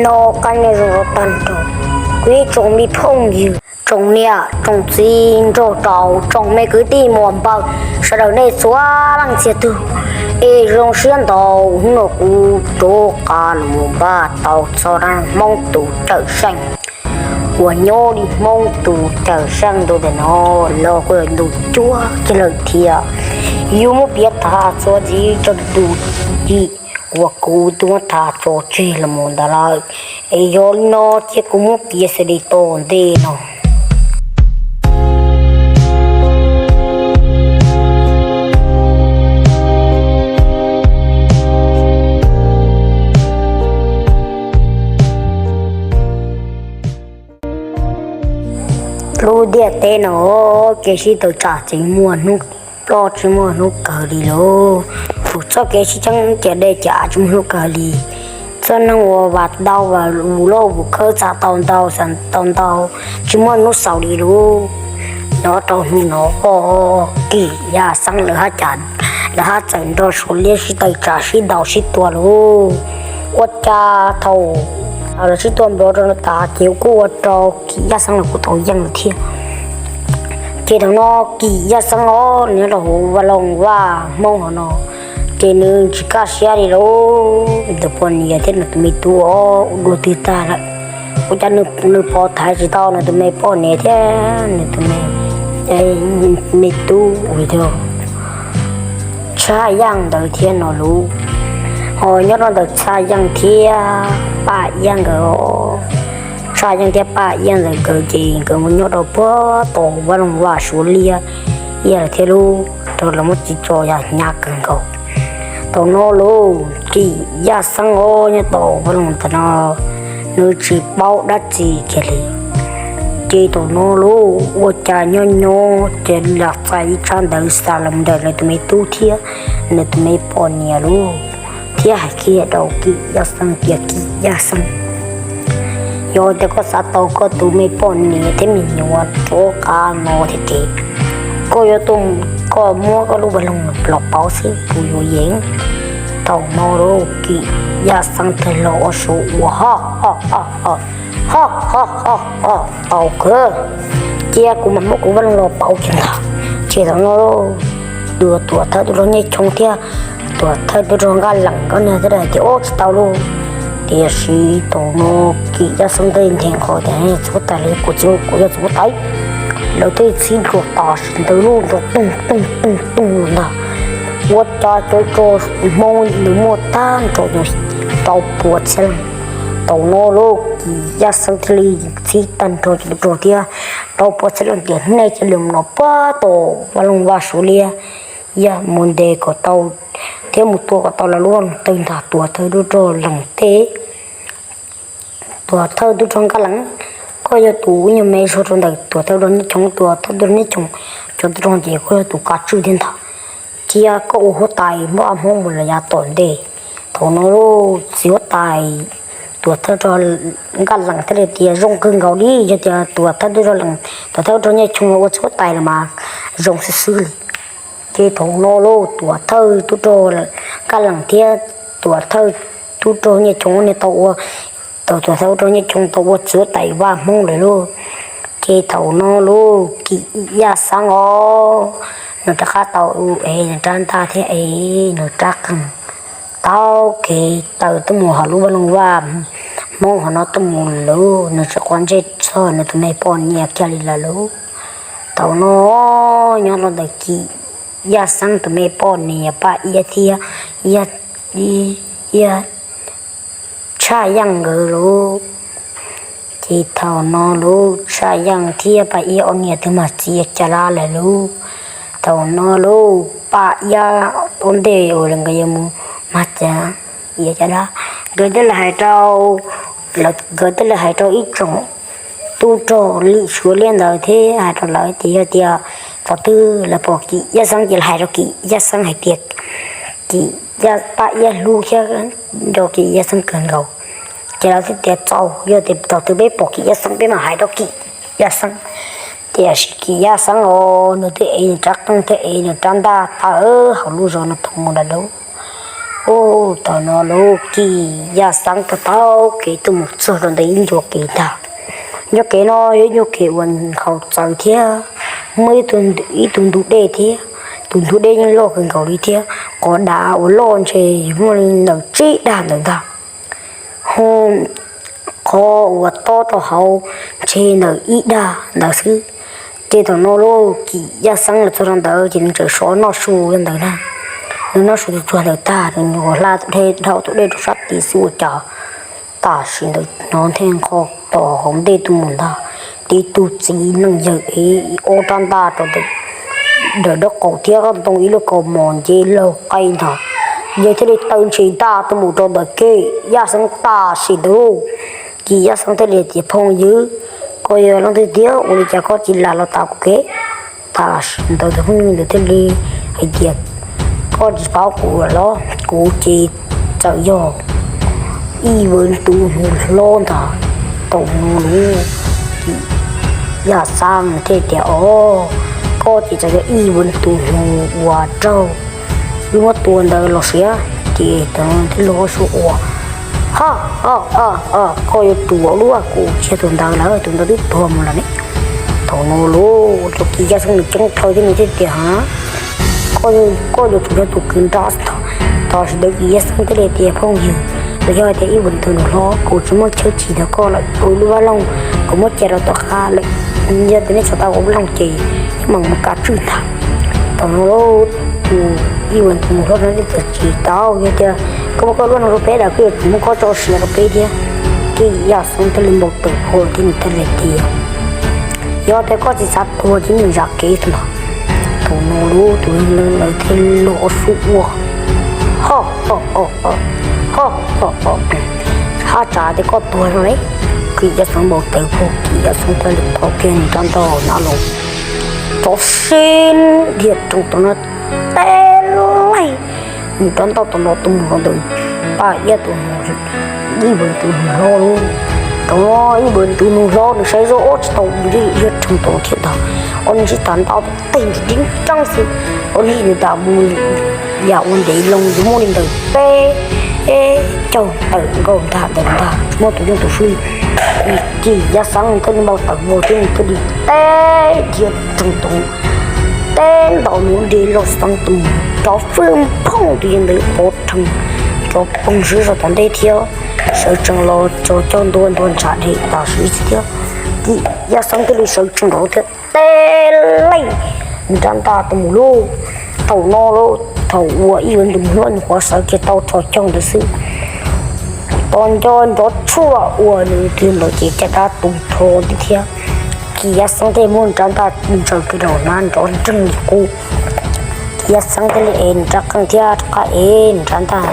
No qab nyob zoo rau tag nrho kuv ib tsoom me phooj ywg, tsoom niam tsoom txiv nrog rau tsoom me kwv tij muam npawg, sawv daws nej txhua leej txhia tug. Es zoo siab ntau, hnub no kuv rov qab los npaj tau txog dab Hmoob tus cawm seej uas nyob li Hmoob tus cawm seej ntawm no los kuj yog ntu cuaj kiag lawm thiab. Yuav muab piav tas txuas ntxiv rau tus yim uas kuv twb muab tham tso tseg los ntawd lawm. Es yog li no ces kuv muab piav xws li tom ntej no. Lub ntiaj teb no kev sib tawm tsam tsis muaj hnub ploj tsis muaj hnub kawg li lauj. Tus txoj kev sib txheeb ciam dej ciam av tsis muaj hnub kawg li. Txoj neeg uas vam ntau vam lus loj vus khawb txav tau ntau xav tau ntau tsis muaj hnub xaus li lauj. Nyob rau hnub no Kim Yaj Xeeb lawv hab cas lawv hab txawm nrog Suav liab sib tawm tsam sib ntaus sib tua lauj. Ua cas thaum lawv sib tua nplua rau no tas ces kuj ua rau Kim Yaj Xeeb los kuj tau yeej lawm thiab. Ces thaum no Kim Yaj Xeeb os nws nyob rau hauv vaj loog vaj Hmoob hauv no, ces nws tsis kaj siab li lauj. Nws tus poj niam thiab nws tus me tub os ua dua twg tag lawm. Ua cas nws pom thaiv tsis tau nws tus me poj niam thiab nws tus me, me tub ua li thiab. Txhaj Yeej ntawd thiab no lauj. Ho nyob rau ntawm Txhaj Yeej thiab Paj Iab nkawd, Txhaj Yeej thiab Paj Iab ntawd nkawd ces nkawd mus nyob rau puag tom vaj loog vaj Suav liab lawm thiab lauj, rau los muab txiv tso yog hnyav kawg nkaus. Thaum no lauj Kim Yaj Xeeb os nyob tom vaj loog ntawm no, nws tsis paub dab tsi kiag li. Ces thaum no lauj ua cas nyob nyob ces lam txais ib tsab ntawv xa los ntawm nws tus me tub thiab nws tus me poj niam lauj, thiab hais kiag rau Kim Yaj Xeeb tias Kim Yaj Xeeb, yog tias koj xav tau koj tus me poj niam thiab me nyuam rov qab no thiab ces koj yuav tuaj, koj muab koj lub vaj loog los pauv xwb kuv yuav yeem. Thaum no lauj Kim Yaj Xeeb thiaj los ua su ua ho ho ho ho ho ho ho, tau kawg, cia kuv mam muab kuv vaj loog los pauv kiag ntag. Ces thaum no Tuam Thawj tub rog Nyiaj Choo thiab Tuam Thawj tub rog Nkaj Lees nkawd thiaj hais tias ua tsis tau lauj. Tiam sis thaum no Kim Yaj Xeeb thiaj nthe nqho tias txiv huab tais los kuv txiv, kuv yog txiv huab tais. Lawv thiaj txhib nrov tas sim ntawd lauj, nrov toog toog toog toog ntag. Ua cas cov rog Hmoob nws muaj tag nrho rau puas txhiab leej. Thaum no lauj Kim Yaj Xeeb thiaj li txhib tag nrho cov tub rog thiab rau puas txhiab leej tias nej cia li mus no puag tom vaj loog vaj Suav liab, yog mus ntes kom tau thiab mus tua kom tau lawv lub vaj loog tawg ntag. Tuam Thawj tub rog Lees tej, Tuam Thawj tub rog Nkaj Lees, koj yog tus ib nyuag me zog rau ntawm Tuam Thawj tub rog Nyiaj Choo, Tuam Thawj tub rog Nyiaj Choo, cov tub rog ces koj yog tus kav tswj thiab ntag. Cia koj ua huab tais npaj Hmoob mus lawm yav tom ntej. Thaum no lauj txiv huab tais Tuam Thawj tub rog Nkaj Lees thiaj li tias zoo kawg nkaus li, yog tias Tuam Thawj tub rog Lees, Tuam Thawj tub rog Nyiaj Choo ua txiv huab tais los mas zoo xwb xwb li. Ces thaum no lauj Tuam Thawj tub rog Nkaj Lees thiab Tuam Thawj tub rog Nyiaj Choo niaj tau ua, tau Tuam Thawj tub rog Nyiaj Choo tau ua txiv huab tais vaj Hmoob lawm lauj. Ces thaum no lauj Kim Yaj Xeeb os, nws rov qab tau ev nws rab ntaj thiab ev nws rab qeej, taug kev taw tuaj mus hauv lub vaj loog vaj Hmoob hauv no tuaj mus lauj, nws tsis quav ntsej txog nws tus me poj niam kiag li lawm lauj. Thaum no nyob rau ntawm Kim Yaj Xeeb tus me poj niam Paj Iab thiab Yaj, Yaj, Tshaj Yeej nkawd lauj. Ces thaum no lauj Tshaj Yeej thiab Paj Iab ob niag twb mag txiv Ca Lab lawm lauj. Thaum no lauj Paj Iab ua ntej uas nkawd yuav mus mag txiv Ca Lab, nkawd thiaj li hais rau, nkawd thiaj li hais rau ib tsoom tub rog lim Suav liab ntawd thiab hais rau lawv tias yog tias thaum twg lawv pom Kim Yaj Xeeb ces lawv hais rau Kim Yaj Xeeb hais tias Kim Yaj, Paj Iab hlub thiab nco Kim Yaj Xeeb kawg nkaus. Ces lawv thiaj tias txaus, yog tias thaum twg peb pom Kim Yaj Xeeb peb mam hais rau Kim Yaj Xeeb. Tiam sis Kim Yaj Xeeb os nws twb ev nws rab qeej thiab ev nws rab ntaj tawm hauv lub zos no tuaj mus lawm lauj. Ub, thaum no lub Kis Yaj Xeeb taug taug kev tuaj mus txog rau ntawm ib ncua kev ntag. Ncua kev no yog ib ncua kev uas nkhaus txawv thiab muaj ib tug ntug dej thiab, tus ntug dej yeej loj kawg nkaus li thiab qhov dav uas loj ntshe muaj li ntawm tsib dag ntawd ntag. Ho qhov uas tob rau hauv ntshe ntawm ib dag ntawd xwb. Ces thaum no lub Kis Yaj Xeeb los txog rau ntawd ces nws txawm sov noj su ntawd na. Nws noj su tsuag tsuag ntawd tag, nws nyuam qhuav hla tus dej, dhau tus dej rau sab tid xwb ua cas tam sim ntawd hnov nthej nqho tom hauv ntej tuaj mus ntag. Tib tug txiv neej yawg ev ob rab ntaj rau ntawm dawm dawb qaum thiab ntoo ib lub kaus mom nce laug qaib ntag. Yawg thiaj li taw ntshis ntaj tuaj mus rau ntawm Kis Yaj Xeeb tam sim ntawd. Kis Yaj Xeeb thiaj li tias, Phooj ywg, koj yog leej twg thiab ua li cas koj tsis lam los tav kuv kev? Tam sim ntawd tus phooj ywg ntawd thiaj li hais tias, Koj tsis paub kuv los? Kuv ces txawm yog Ib Vwm tus hluas hlob ntag. Thaum no lub Kis Yaj Xeeb thiaj tias, Os, koj ces txawm yog Ib Vwm tus hluas uas raug lub muab tua ntawd los sis? Ces thaum no thiaj li ua su ua, Ha, koj yuav ruam lub, kuv tsis yog tus ntawd lawm, tus ntawd twb tuag mus lawm ne. Thaum no lub Kis Yaj Xeeb nws ceeb thawj thiab nws thiaj tias, Ha, koj yuav tsum yog tus kwv nrab ntag. Tam sim ntawd Kis Yaj Xeeb thiaj li tias, Phooj ywg, los yog hais tias Ib Vwm tus hluas hlob, kuv tsis muaj chaw tsis ntawm koj lawm, kuv lub vaj loog kuv muab cia rau tom qab lawm. Yog tias nej xav tau kuv vaj loog ces nej mam mus kav tswj ntag. Thaum no lub tus Ib Vwm tus hluas hlob no thiaj tias, Tsis tau, yog tias koj muab koj lub vaj loog rau peb lawm, kuv yuav tsum muab koj tso sia rau peb thiab. Kis Yaj Xeeb thiaj li npau taws phom thiab nws thiaj li tias, Yog tias koj tsis xav tuag ces nej zam kev ntag. Thaum no lub tus hluas hlob lawv thiaj li ua su ua, Ha, ha, ha, ha, ha, ha, haj tsa tias koj tuag no ne. Kis Yaj Xeeb npau taws phom, Kis Yaj Xeeb thiaj li thau kiag nws rab ntaj na los rov sib dhia rau tom no teb laij. Nws rab ntaj tom no tuaj mus rau ntawm Paj Iab tus, Ib Vwm tus hluas hlob lub. Thaum no Ib Vwm tus hluas hlob nws saib zoj ob tsis tau ua li dhia rau tom thiab ntag, ob nws sib tag ntaj tej ntsws dib nreeb xwb, ob nws tas mus yam ua ntev loo yuav muaj li ntawm peb caug tawm nkaus ntag ntawd ntag, tsis muaj tus yeej tus swb li. Kis Yaj Xeeb thiaj li npau taws vog thiab nws thiaj li teb dhia rau tom, teb ntaus nws lub nrig loj xeeb tus, rov fwj phooj tus yeej ntawd pov rhees, rov poog swb zog tom ntej thiab sawv tsees los tso coj ntua ntua ntshav dheev tam sim ntawd thiab. Kis Yaj Xeeb thiaj li sawv tsees nraud thiab teb laij nws rab ntaj tuaj mus lauj. Thaum no lauj, thaum uas Ib Vwm tus hluas nws qhuav sawv kiag tau rho caug ntawd xwb, tos nco nrov tshuaj uas nws twg ntawd ces caj dab tu rho thiab. Kis Yaj Xeeb thiaj muab nws rab ntaj ntsaws kiag rau na nrov nreeg li qub. Kis Yaj Xeeb thiaj li ev nws rab qeej thiab rov qab ev nws rab ntaj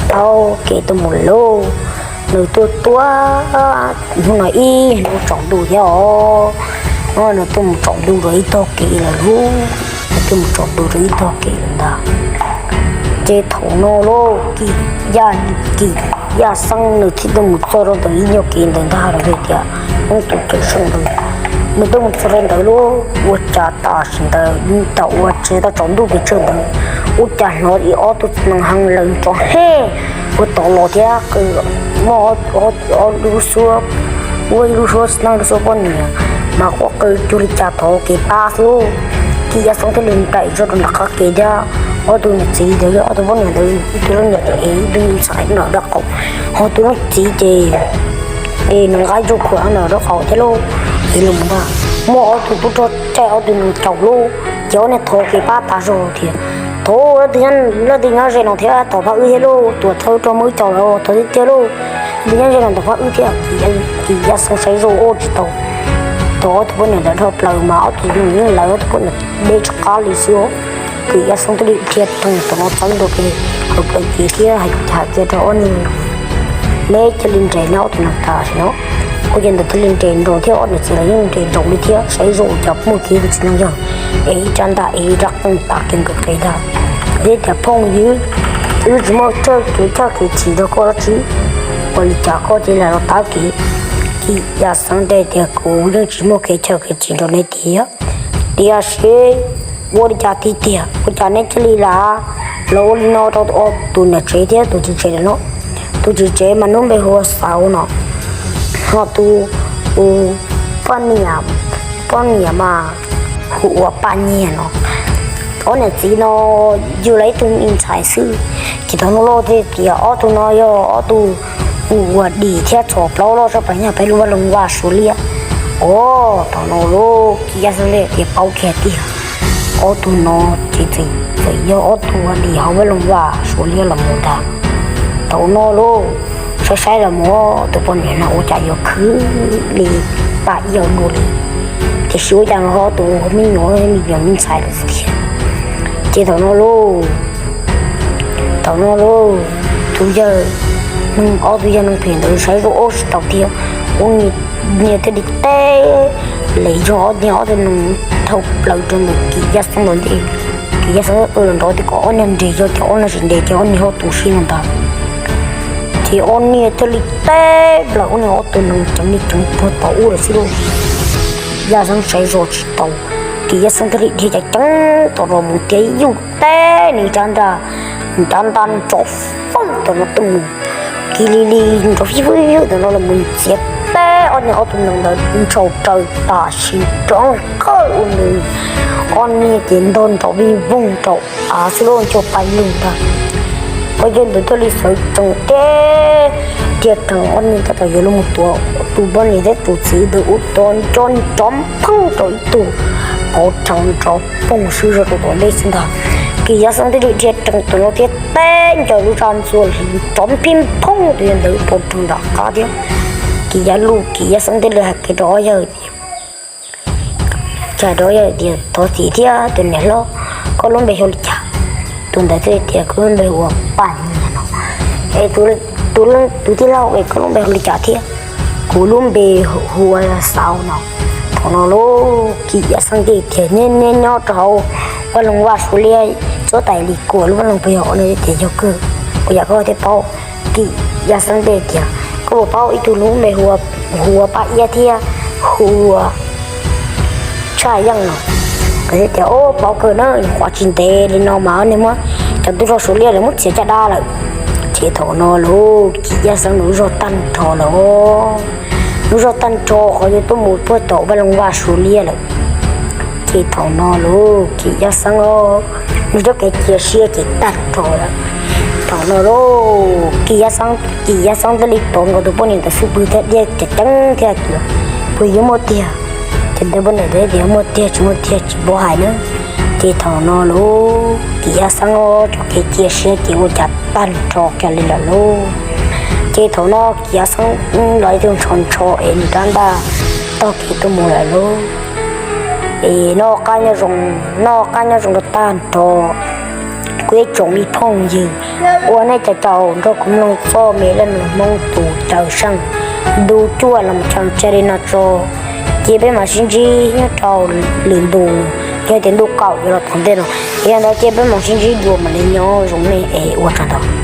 taug kev tuaj mus lauj. Nws tuaj tuaj hnub no ib hnub tsaus ntuj thiab os. Hnub no nws tuaj mus tsaus ntuj rau ib tog kev lawm lauj, nws tuaj mus tsaus ntuj rau ib tog kev lawm ntag. Ces thaum no lauj, Kis Yaj, Kis Yaj Xeeb nws thiaj tuaj mus txog rau ntawm ib nyuag kev ntawd ntag los tias, hnub tus cawm seej ntawd, nws tuaj mus txog rau ntawd lauj, ua cas tam sim ntawd thaum uas tsis tau tsaus ntuj pes tsawg ntawd, ua cas hnov ib ob tug txiv nees hee lawv nrov hej ua tod los thiab, muaj ob lub suab, ua ib lub suab txiv neej lub suab poj niam, mas quaj qw cuag li cas thov kev pab xwb. Kis Yaj Xeeb thiaj li nraim zog rau nram qab kev thiab ob tug niam txiv ntawd, ob tug poj niam ntawd ib tug leej niam ces ev ib tug ntxhais nram dab qaum, ho tus leej txiv ces es nws nqa ib tug khuam nram dab qaum thiab lauj. Ces los ntag, muaj ob tug tub rog caij ob tug nees caum lauj, ces ob niag thov kev pab tas zog tias, Thov leej twg nyob ze no thiab thov pab wb thiab lauj, tuam thawj rog muab wb caum lawm, thov tiag tiag lauj, leej twg nyob ze no thov pab wb thiab. Kis Yaj Xeeb saib zoj ua tsis tau, thaum ob tug poj niam ntawd dhau plaws mas ob tug yeej lawv ob tug poj niam deb tsis qab li xwb. Kis Yaj Xeeb thiaj li dhia thooj tom no txeeb nrau pem hauv plawv kev thiab hais kiag rau ob niag, Neb cia li nres neb ob tug nees tas sim no. Ua cas ntawd thiaj li nres nraud thiab ob niam txiv los yeej nres nraud li thiab, saib zoj ua cas muaj kiag tus txiv neej yog es ib rab ntaj es ib rab qeej tas kiag nkawd qe ntag. Thiab tias, Phooj ywg, wb tsis muaj chaw kev, chaw kev tsim nrog koj dab tsi, ua li cas koj cia li los tav kev? Kis Yaj Xeeb teb tias, Kuv yeej tsis muaj kev chaw kev tsim nrog neb tiag, tiam sis ua li cas tiag tiag ua cas neb cia li lam Los ua li no rau tus niam tsev thiab tus tswv tsev lawm no. Tus tswv tsev mas lub npe hu ua Xauv no, ho tus, tus poj niam, poj niam mas hu ua Paj Nyiag no. Ob niam txiv no yug los ib tug me ntxhais xwb. Ces thaum no los thiaj tias ob tug no yog ob tug ua dim thiab txhom plaub loj tshaj plaws nyob pem lub vaj loog vaj Suav liab. Os, thaum no los Kis Yaj Xeeb thiaj tias paub kiag tiag, ob tug no ces txawm yog ob tug ua dim hauv vaj loog vaj Suav liab los mus ntag. Thaum no los saib saib los mus tus poj niam no ua cas yuav khwv li Paj Iab dua li, tiam sis ua cas los ho tus me nyuam me nyuam me ntxhais lawm xwb thiab. Ces thaum no los, thaum no los tus yawg, ob tug yawg neeg phem ntawd saib zoj ob tsis tau thiab, ua niag thiaj li teb lem zog ob niag ob tug nees thauj plaws rau ntawm Kis Yaj Xeeb los ntej. Kis Yaj Xeeb qw los nrov tias kom ob niag nres, yog tias ob niag tsis nres ces ob niag ho tu siab no ntag. Ces ob niag thiaj li teb plaws ob niag ob tug nees ceev li ceev puag tom ub lawm xwb lauj. Yaj Xeeb saib zoj tsis tau, Kis Yaj Xeeb thiaj li dhia ceev ceev tom zos mus tias yuj teb nws rab ntaj, nws rab ntaj nrov fwj tom no tuaj mus, kiv li li nrov fij fwj tom no los mus txiav teb ob niag ob tug nees ntawd ntshaus raws tam sim nrov qawj ua nws ob niag ces ntog nrov vij voog rau av xwb lauj, ncauj pais lug ntag. Pog yawg ntawd thiaj li sawv tsees teb, dhia rhees ob niag tab tom yuav los mus tuav tus poj niam thiab tus txiv ntawd ua tod nco nrov phooj rau ib tug pov rhees nrov poog swb zog rau tom ntej xwb ntag. Kis Yaj Xeeb thiaj li dhia rhees tom no thiab teb ncaws lub zaj ntxuaj hliv nrov pij phooj tus yawg ntawd pov rhees nram qab thiab. Kis Yaj Lug, Kis Yaj Xeeb thiaj li hais kiag rau ob yawg tias, hais rau ob yawg tias thov txim thiab tus niam hlob, koj lub npe hu li cas? Tus ntawd thiaj tias kuv lub npe hu ua Paj Nyiag no. Es tus tij laug es koj lub npe hu li cas thiab? Kuv lub npe hu ua Xauv no. Thaum no los Kis Yaj Xeeb thiaj tias neb nyob rau hauv vaj loog vaj Suav liab txuab tais li kuam lub vaj loog puas yog? Ob niag tias yog kawg. Ua cas koj thiaj paub? Kis Yaj Xeeb thiaj tias koj puas paub ib tug lub npe hu ua Paj Iab thiab hu ua Tshaj Yeej no? Nkawd thiaj tias o paub kawg na, qhov tsis ntev li no mas ob niag muab cov tub rog Suav liab lawv muab txiav caj dab lawm. Ces thaum no los Kis Yaj Xeeb nws lub zog tag nrho lawm, lub zog tag nrho qhov yuav tuaj mus puag tom vaj loog vaj Suav liab lawm. Ces thaum no los Kis Yaj Xeeb nws cov kev cia siab ces tag nrho lawm. Thaum no los Kis Yaj Xeeb, Kis Yaj Xeeb thiaj li thov nkaus tus poj niam ntawd xub pwg thiab dhia ceev ceev thiab hais tias puas yuav muaj tiag? Ces tus poj niam ntawd tias muaj tiag, tsis muaj tiag tsis paub hais na. Ces thaum no los Kis Yaj Xeeb cov kev cia siab ces ua cas tag nrho kiag li lawm lauj. Ces thaum no Kis Yaj Xeeb los ib tug ntsho ntsho es nws rab ntaj tog kev tuaj mus lawm lauj. Es noj qab nyob zoo, noj qab nyob zoo rau tag nrho kuv ib tsoom me phooj ywg uas nej cov caum nrog kuv mloog txoj me dab neeg Hmoob tus cawm seej ntu cuaj los mus txog tseg li no tso. Cia peb mam sib ntsib nyob rau lwm ntu, yog tias ntuj qaum yuav los tom ntej no. Yog ntawd cia peb mam sib ntsib dua mam li nyob zoo nej es ua tsaug ntau.